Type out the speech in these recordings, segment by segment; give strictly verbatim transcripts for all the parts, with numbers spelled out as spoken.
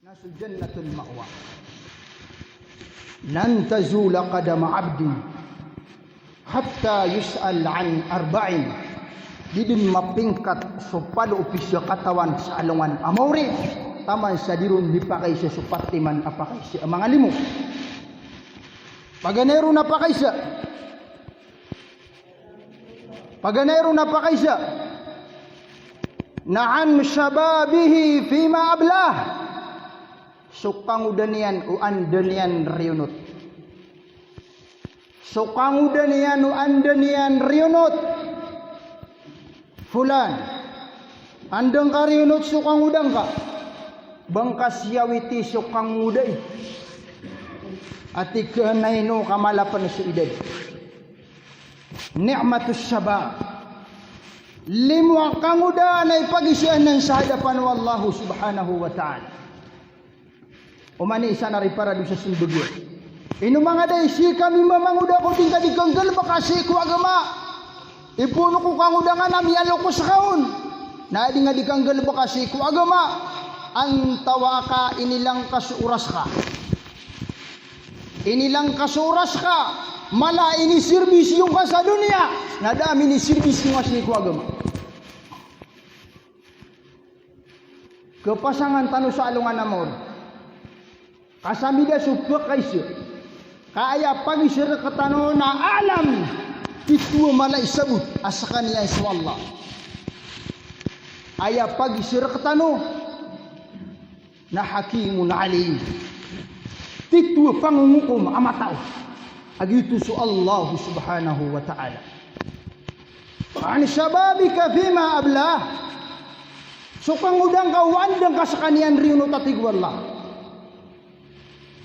Na so jannatul ma'wa. Lan tazula qadama abdin hatta yus'al an arba'in. Di dn mapingkat so paloopis a katawan sa alongan a maori taman sa di ron di pakaisa so pat timan a pakaisa a manga limo. Paganay ron a pakaisa. Paganay ron a pakaisa. Na an shababihi fima ablah. So kangoda niyan o anda niyan riyonot. So kangoda niyan o anda niyan riyonot. Fulan, anda ngka riyonot so kangoda ngka? Ba ngka siyawiti so kangoda i. Ati ka na ino ka mala pn so idad. Ni'matus shabab. Limo a kangoda na ipagiza anan sa hadapan o Allah subhanahu wa ta'ala. Oman i isa na riparado sa smbag iyan. Ino manga da i sii ka mimamangoda ko di ngka di kanggalbk a sii ko agama. Ipoon ko kangoda ngka na miyalokos ka on. Na di ngka di kanggalbk a sii ko agama. Antawaa ka inilang ka so oras ka. Inilang ka so oras ka. Mala inisirbisyo ngka sa doniya. Na da a minisirbisyo ngka sii ko agama. Kapasangan tano sa alongan a maori. Ka samida so pakaisa. Ka aya pagiza rktano na alam. Titho a mala i sabot a skaniyan so Allah. Aya pagiza rktano na hakimun alim. Titho a pangongokom a mataw. A giyoto so Allah subhanahu wa ta'ala. An shababika fima ablah. So kangoda ngka o anda ngka skaniyan riyonot a tig o Allah.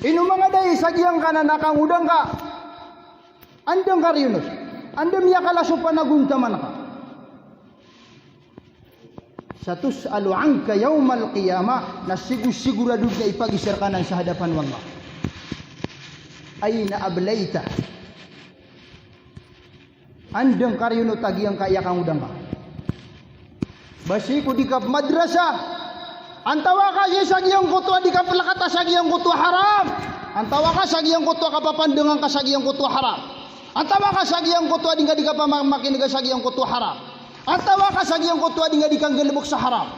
Ino manga da i sa giyangkanan a kangoda ngka. Anda ngka riyonot. Anda miyakala so panagontaman ka. Satus'alu anka yawmal qiyamah, na sigo-, sigorado dn a ipagiza rka anan sa hadapan o Allah. Ayna ablaytah. Anda ngka riyonot a giyangkaya kangoda ngka. Ba sii ko di ka pmadrasa. Antawaa ka sii sa giyangkoto a di ka plkata sa giyangkoto a haram. Antawaa ka sa giyangkoto a kapapandngan ka sa giyangkoto a haram. Antawaa ka sa giyangkoto a di ngka di kapamamakinga sa giyangkoto a haram. Antawaa ka sa giyangkoto a di ngka di kanggalbk sa haram.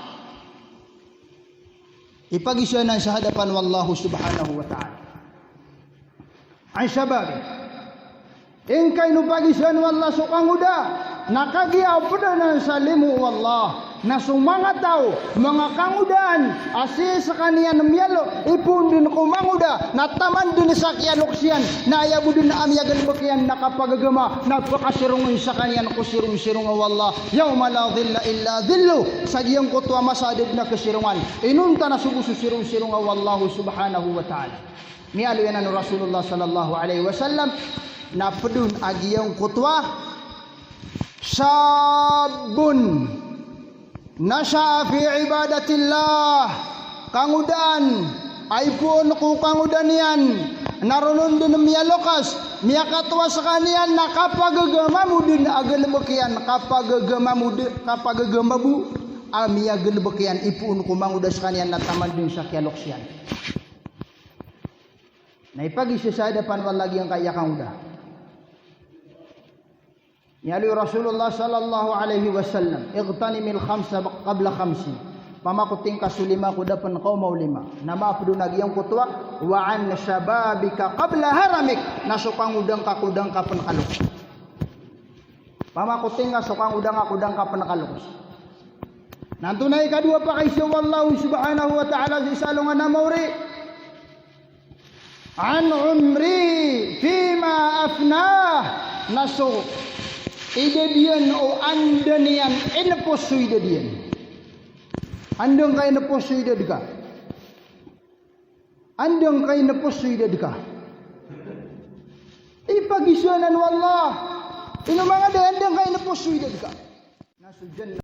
Ipagiza anan sa hadapan o Allah subhanahu wa ta'ala. An shababi. Ingka ino pagizaan o Allah so kangoda, na kagiya pd anan sa limo o Allah, na so manga taw, manga kangodaan, a sii skaniyan miyalo, ipoon dn ko mangoda, na taman dn sa kiyaloks iyan, na aya bo dn a miyagalbk iyan, na kapagagama, na pkasirongn skaniyan ko sirong-sirong o Allah, yawma la dhilla illa dhilluh, sa giyangkoto a masa a da dn a kasirongan, inonta na so bo so sirong-sirong o Allah subhanahu wa ta'ala. Miyaaloy anan o Rasulullah sallallahu alaihi wasallam, na pd on a giyangkoto a shabbun nasha'a fi ibadatillah, kangodaan a ipoon ko kangoda niyan na ron on dn miyaloks, miyakatowa skaniyan na kapagagama bo dn a galbk iyan, kapagagama bo dn, kapagagama bo a miyagalbk iyan, ipoon ko mangoda skaniyan na taman dn sa kiyaloks iyan. Na ipagiza sa hadapan o Allah giyangkaya kangoda. Miyaaloy o Rasulullah sallallahu alaihi wasallam, "Ightanimil khamsa qabla khamsin." Pamakoting ka so lima ko da pn kaoma o lima. Na maapd on a giyangkoto a, "Wa an shababika qabla haramik." Na so kangoda ngka ko da ngka pn kaloks. Pamakoting ka so kangoda ngka ko da ngka pn kaloks. Na antonaa i ikadowa a pakaiza o Allah subhanahu wa ta'ala sii sa alongan a maori? An umrihi fima afnah. Na so idad iyan o anda niyan inpos so idad iyan. Anda ngka inpos so idad ka? Anda ngka inpos so idad ka? Ipagiza anan o Allah. Ino manga da, anda ngka inpos so idad ka? Na so jannah